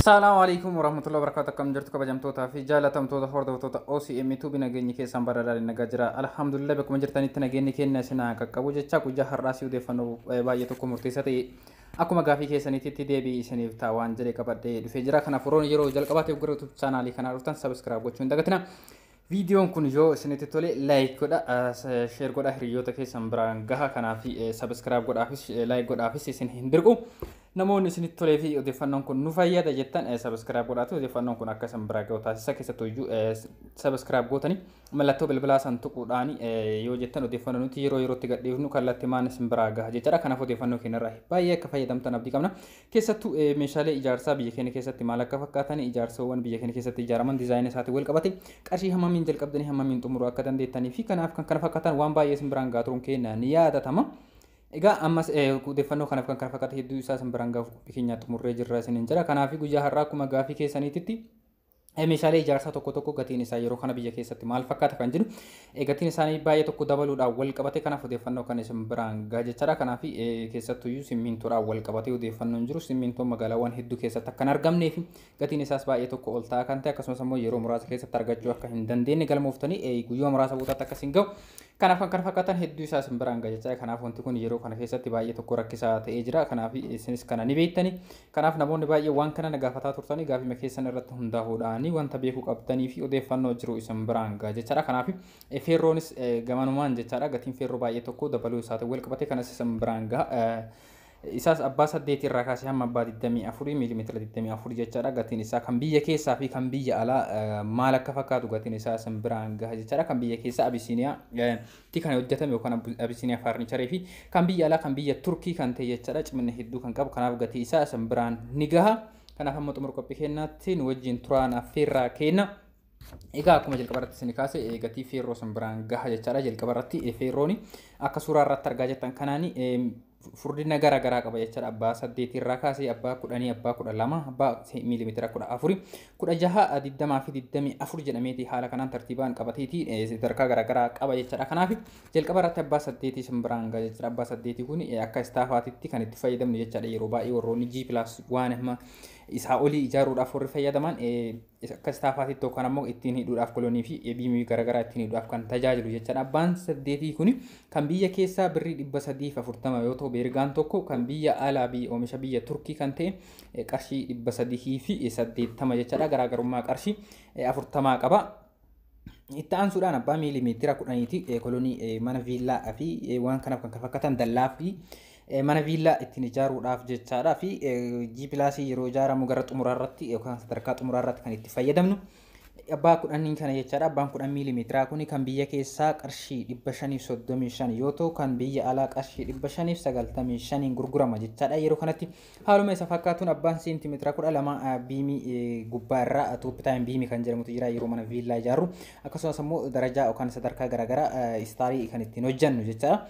Assalaamu alaikum warahmatullahi wabarakatuh. Akkam jirtu kabajamtootaa fi jaalatamtoota hordoftoota OCM Tube? Nageenyi keessan badhaadhaan nagaa jira. Alhamdulillah, bakkuma jirtanitti nageenyi keenya isin haa qaqqabu jecha, guyyaa har'aa si odeeffannoo baay'ee tokko murteessaa ta'e akkuma gaafii keessaniitti deebii isiniif ta'a waan jedhee qabadhee dhufee jira. Kanaaf yeroo jalqabaatiif gara YouTube chaanaalii kanaa dhuftan subscribe gochuu hin dagatina. Viidiyoon kun yoo isinitti tole like godha, share godha, hiriyoota keessan biraan gaha. Kanaaf subscribe godhaafis like godhaafis isin hin dirqu. Namoonni isinitti tolee fi odeeffannoon kun nu fayyada jettan subscribe godhaatu odeeffannoon kun akka isin biraa gahu taasisa. Keessattuu iyyuu subscribe gootanii mallattoo bilbilaa san tuquudhaan yoo jettan odeeffannoo nuti yeroo yerootti gadhiifnu kallattimaan isin biraa gaha jechaadha. Kanaaf odeeffannoo keenyarraa baay'ee akka fayyadamtan abdii qabna. Keessattuu meeshaalee ijaarsaa biyya keenya keessatti maal akka fakkaatan, ijaarsawwan biyya keenya keessatti ijaaraman diizaayinii isaatiin wal qabate qarshii hammamiin jalqabdanii hammamiin xumuruu akka dandeettanii fi kanaaf kan kana fakkaatan waan baay'ee isin biraan gahaa turuun keenya ni yaadatama. Egaa ammas odeeffannoo kanaaf kan kana fakkaatan hedduu isaa isin biraan gahuuf qophii keenya xumurree jirra isiniin jira. Kanaaf guyyaa har'aa akkuma gaafii keessaniititti meeshaalee ijaarsaa tokko tokko gatiin isaa yeroo kana biyya keessatti maal fakkaata kan jedhu, gatiin isaanii baay'ee tokko dabaluudhaan wal qabate, kanaaf odeeffannoo kan isin biraan gaha jechaadha. Kanaaf keessattuyyuu simmintoodhaan wal qabate odeeffannoon jiru simmintoon magaalaawwan hedduu keessatti akka hin argamnee fi gatiin isaas baay'ee tokko ol ta'aa kan ta'e, akkasumas immoo yeroo muraasa keessatti argachuu akka hin dandeenye, galmooftanii guyyaa muraasa boodaatti akka isin gahu, kanaaf kan kana fakkaatan hedduu isaa isin biraan gaha jechaadha. Kanaaf wanti kun yeroo kana keessatti baay'ee tokko rakkisaa ta'ee jira. Kanaaf isinis kana ni beektani. Kanaaf namoonni baay'ee waan kana na gaafataa turtanii gaafima keessan irratti hundaa'uudhaan wanta beekuu qabdanii fi odeeffannoo jiru isin biraan gaha jechaadha. Kanaaf feerroonis gamanumaan jechaadha. Gatiin feerroo baay'ee tokko dabaluu isaatiin wal qabate kanas isin biraan gaha. Isaas abbaa 8 irraa kaasee hamma abbaa 24, miilimeetira 24 jechaadha. Gatiin isaa kan biyya keessaa fi kan biyya alaa maal akka fakkaatu gatiin isaa isin biraan gaha jechaadha. Kan biyya keessaa Abisiiniyaa ti kan hojjetame yookaan Abisiiniyaa faarnicharii fi kan biyya alaa kan biyya Turkii kan ta'e jechaadha. Cimina hedduu kan qabu, kanaaf gatii isaa isin biraan ni gaha. Kanaaf amma xumura qophii keenyaatti nu wajjin turaan affeerraa kenna. Egaa akkuma jalqaba irratti isin kaase gatii feerroo isin biraan gaha jechaadha. Jalqaba irratti feerroon akka suuraa irratti argaa jirtan kanaan furdina garaa garaa qaba jechaadha. Abbaa 8 irraa kaasee abbaa 10, abbaa 12, abbaa miilimeetira 14, 16, 20 fi 24 jedhameeti haala kanaan tartiibaan qabateeti sadarkaa garaa garaa qaba jechaadha. Kanaaf jalqaba irratti abbaa 8 isin biraan gaha jechaadha. Abbaa 8 kun akka istaafaatitti kan itti fayyadamnu jechaadha. Yeroo baay'ee warroonni G plus waan amma isaa olii ijaaruudhaaf warri fayyadaman akka istaafaatitti yookaan ammoo ittiin hidhuudhaaf kolonii fi beamii garaagaraa ittiin hidhuudhaaf kan tajaajilu jechaadha. Abbaan 8 kun kan biyya keessaa birrii 340 yoo ta'u, beergaan tokko kan biyya alaa biyya oomisha biyya Turkii kan ta'e qarshii 380 jechaadha. Garaagarummaa qarshii 40 qaba. Itti aansuudhaan abbaa miilimeetira 10ti, kolonii mana viillaa fi waan kanaaf kan fakkaatan dallaa fi mana viillaa ittiin ijaaruudhaaf jechaadha, fi G plusii yeroo ijaaramu gara xumuraa irratti yookaan sadarkaa xumuraa irratti kan itti fayyadamnu abbaa 10 kana jechaadha. Abbaan 10 miilimeetiraa kun kan biyya keessaa qarshii 535 yoo ta'u, kan biyya alaa qarshii 595 gurgurama jechaadha. Yeroo kanatti haaluma isa fakkaatuun abbaan seentimeetira 12 beamii gubbaa irraa top time beamii kan jedhamutu jira yeroo mana viillaa ijaarru, akkasumas immoo darajaa yookaan sadarkaa garaagaraa istaarii kan ittiin hojjennu jechaadha.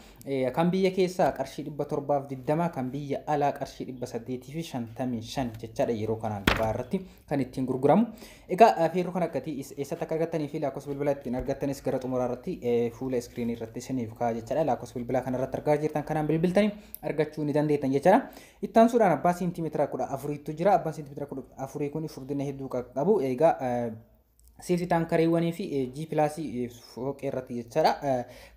Kan biyya keessaa qarshii 720, kan biyya alaa qarshii 855 jechaadha yeroo kana gabaa irratti kan ittiin gurguramu. Egaa feerroo kana gatii eessatti akka argattanii fi lakkoofsa bilbilaa ittiin argattanis gara xumuraa irratti fuula iskiriinii irratti isiniif ka'a jechaadha. Lakkoofsa bilbilaa kana irratti argaa jirtan kanaan bilbiltanii argachuu ni dandeettan jechaadha. Itti aansuudhaan abbaa seentimeetira 14tu jira. Abbaan seentimeetira 14 kun furdina hedduu qabu. Egaa safety tankariiwwanii fi G plusii fooqee irratti jechaadha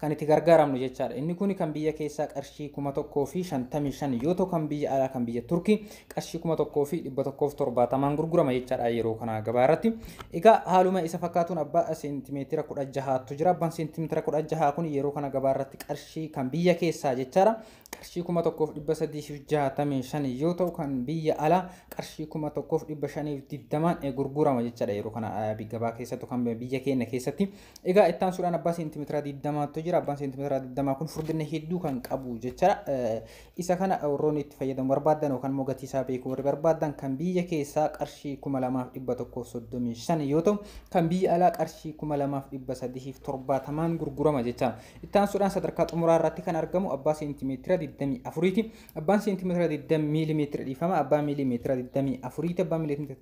kan itti gargaaramnu jechaadha. Inni kun kan biyya keessaa qarshii 1055 yoo ta'u, kan biyya alaa kan biyya Turkii qarshii 1170n gurgurama jechaadha yeroo kana gabaa irratti. Egaa haaluma isa fakkaatuun abbaa seentimeetira 16tu jira. Abbaan seentimeetira 16 kun yeroo kana gabaa irratti qarshii kan biyya keessaa jechaadha qarshii 1365 yoo ta'u, kan biyya alaa qarshii 1520n gurgurama jechaadha yeroo kana gabaa keessattuu kan biyya keenya keessatti. Egaa itti aansuudhaan abbaa seentimeetira 20tu jira. Abbaan seentimeetira 20 kun furdina hedduu kan qabu jechaadha. Isa kana warroonni itti fayyadamu barbaadan yookaan immoo gatii isaa beekuu warri barbaadan kan biyya keessaa qarshii 2135 yoo ta'u, kan biyya alaa qarshii 2370n gurgurama jechaadha. Itti aansuudhaan sadarkaa xumuraa irratti kan argamu abbaa seentimeetira 24ti. Abbaan seentimeetira 20 miilimeetira, dhiifama, abbaa miilimeetira 24ti. Abbaan miilimeetira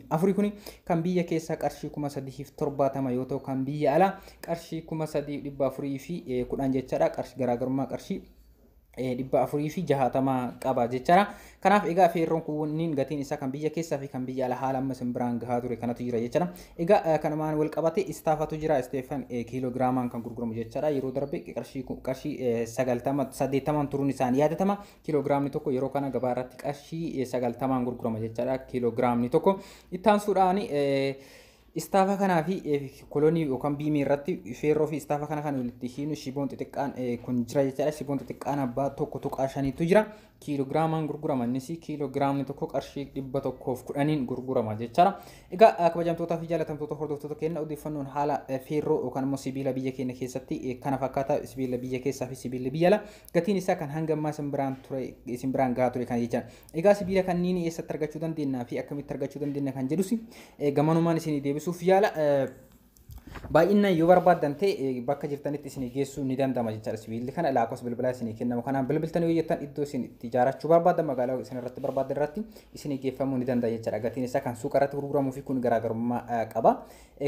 24 kun kan biyya keessaa qarshii 3070 yoo ta'u, kan biyya alaa qarshii 3410 jechaadha. Qarshii garaagarummaa qarshii 460 qaba jechaadha. Kanaaf egaa feerroon kunniin gatiin isaa kan biyya keessaa fi kan biyya alaa haala amma isin biraan gahaa ture kanatu jira jechaadha. Egaa kanumaan wal qabate istaafatu jira. Isteefan kiilogiraamaan kan gurguramu jechaadha. Yeroo darbe qarshii 90 80 turuun isaanii yaadatama. Kiiloogiraamni tokko yeroo kana gabaa irratti qarshii 90 gurgurama jechaadha. Kiiloogiraamni tokko itti aansuudhaan istaafa kanaa fi kolonii yookaan biimii irratti feerroo fi istaafa kana kan walitti hiinu shiboon xixiqqaan kun jira jechaadha. Shiboon xixiqqaan abbaa 1.5tu jira. Kiilogiraamaan gurgurama. Innis kiiloogiraamni tokko qarshii 110 gurgurama jechaadha. Egaa kabajamtootaa fi jaalatamtoota hordoftoota keenya, odeeffannoon haala feerroo yookaan immoo sibiila biyya keenya keessatti kana fakkaata. Sibiila biyya keessaa fi sibiilli biyya alaa gatiin isaa kan hanga ammaa isin biraan ture, isin biraan gahaa ture kana jechaadha. Egaa sibiila kanneen eessatti argachuu dandeenya fi akkamitti argachuu dandeenya kan jedhus gamanumaan isinii deebisuuf yaala. Baay'inaan yoo barbaaddan ta'e bakka jirtanitti isinii geessuu ni danda'ama jechaadha. Sibiilli kana lakkoofsa bilbilaa isinii kennamu kanaan bilbiltanii yoo jettan, iddoo isin itti ijaarrachuu barbaaddan, magaalaa isin irratti barbaaddan irratti isinii geeffamuu ni danda'a jechaadha. Gatiin isaa kan suuqa irratti gurguramuu fi kun garaagarummaa qaba.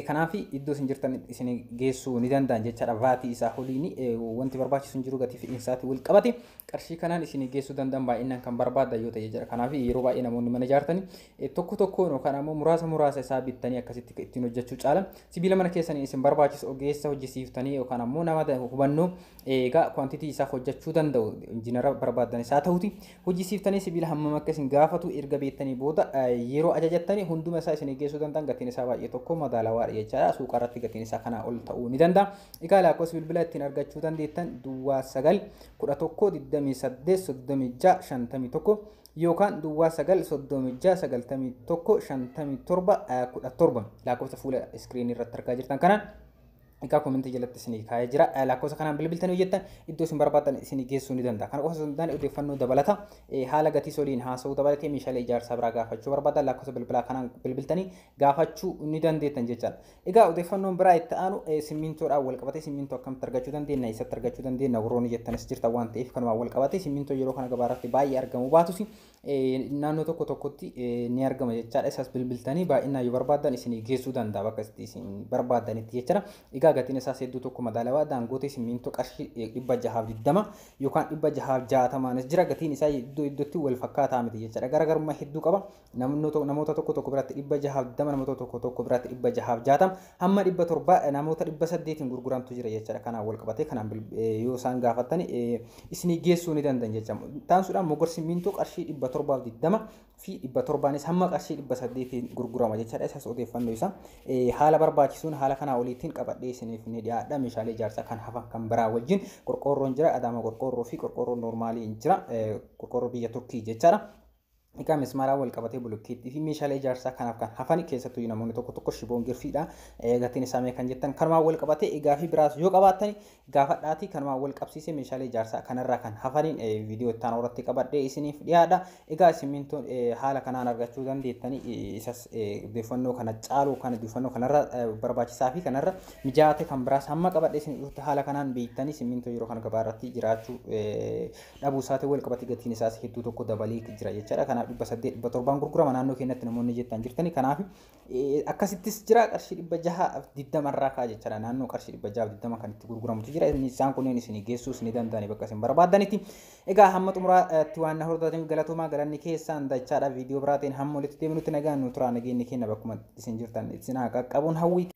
Kanaaf iddoo isin jirtan isinii geessuu ni danda'an jechaadha. Vaatii isaa holiin wanti barbaachisu hin jiru, gatii fe'iinsaatti wal qabate qarshii kanaan isinii geessuu danda'an baay'inaan kan barbaaddan yoo ta'e jechaadha. Kanaaf yeroo baay'ee namoonni mana ijaartanii tokko tokkoon yookaan ammoo muraasa muraasa isaa bittanii akkasitti ittiin hojjechuu caala, sibiila mana keessanii isin barbaachisu ogeessa hojjisiiftanii yookaan ammoo nama hubannoo egaa quantity isaa hojjechuu danda'u, injiinara barbaadan isaa ta'uti, hojjisiiftanii sibiila hammam akka isin gaafatu erga beektanii booda yeroo ajajattanii hunduma isaa isin geessuu danda'an, gatiin isaa baay'ee tokko madaalawaadha jechaadha. Suuqa irratti gatiin isaa kanaa ol ta'uu ni danda'a. Egaa lakkoofsa bilbilaa ittiin argachuu dandeettan 09 11 28 36 51 yookaan 09 36 91 57 17, lakkoofsa fuula iskiriinii irratti argaa jirtan kanaan. Egaa koomentii jalatti isinii kaa'ee jira. Lakkoofsa kanaan bilbiltanii hojjettan iddoo isin barbaadan isinii geessuu ni danda'a. Kana qofa osoo hin taane, odeeffannoo dabalata haala gatii soliin haasa'uu dabalatee meeshaalee ijaarsaa biraa gaafachuu barbaadan lakkoofsa bilbilaa kanaan bilbiltanii gaafachuu ni dandeettan jechaadha. Egaa odeeffannoon biraa itti aanu simmintoodhaan wal qabatee, simmintoo akkamitti argachuu dandeenya, eessatti argachuu dandeenya warroonni jettanis jirta waan ta'eef, kanumaan wal qabatee simmintoo yeroo kana gabaa irratti baay'ee argamuu baatus naannoo tokko tokkotti ni argama jechaadha. Isaas bilbiltanii baay'inaan yoo barbaadan isinii geessuu danda'a bakka isin barbaadanitti jechaadha. Egaa gatiin isaas hedduu tokko madaalawaa. Daangootee simmintoo qarshii 620 yookaan 660 jira. Gatiin isaa iddoo iddootti wal fakkaataa miti jechaadha. Garaagarummaa hedduu qaba. Namoota tokko tokko biratti 620, namoota tokko tokko biratti 660, hamma 700, namoota 800 gurguramtu jira jechaadha. Kanaan wal qabatee kanaan yoo isaan gaafattan isinii geessuu ni danda'an jecha. Taansuudhaan mogor simmintoo qarshii 720 fi 700nis hamma qarshii 800 gurgurama jechaadha. Isaas odeeffannoo isaa haala barbaachisuun haala kanaa oliitiin qabadhee isiniif ni dhiyaadha. Meeshaalee ijaarsaa kan hafan kan biraa wajjin qorqoorroon jira. Adaama qorqoorroo fi qorqoorroon noormaalii jira. Qorqoorroo biyya Turkii jechaadha. Egaa mismaaraa wal qabatee bulukkeettii fi meeshaalee ijaarsaa kanaaf kan hafan, keessattuu namoonni tokko tokko shiboon girfiidha. Gatiin isaa mee kan jettan, kanumaan wal qabatee egaa fi biraas yoo qabaattan gaafadhaati, kanumaan wal qabsiisee meeshaalee ijaarsaa kanarraa kan hafaniin viidiyoo itti aanu irratti qabadhee isiniif dhiyaadha. Egaa simmintoon haala kanaan argachuu dandeettanii, isas odeeffannoo kana caalu kan odeeffannoo kanarra barbaachisaa fi kanarra mijaa'aa ta'e kan biraas hamma qabadhee isin dhufutti haala kanaan beektanii, simmintoo yeroo kana gabaa irratti jiraachuu dhabuu isaatiin wal qabatee gatiin isaas hedduu tokko dabalee jira jechaadha. Kanaaf 800, 700 gurgurama naannoo keenyatti namoonni jettan jirtani. Kanaaf akkasittis jira, qarshii 620 irraa ka'a jechaadha. Naannoo qarshii 620 kan itti gurguramutu jira. Isaan kunneen isin geessuus ni danda'ani bakka isin barbaadanitti. Egaa hamma xumuraatti waan na hordoftaniif galatoomaa, galanni keessaan dachaadha. Viidiyoo biraatiin hamma walitti deebinutti nagaan nu turaa, nageenyi keenya bakkuma isin jirtan isin haa qaqqabuun hawwii.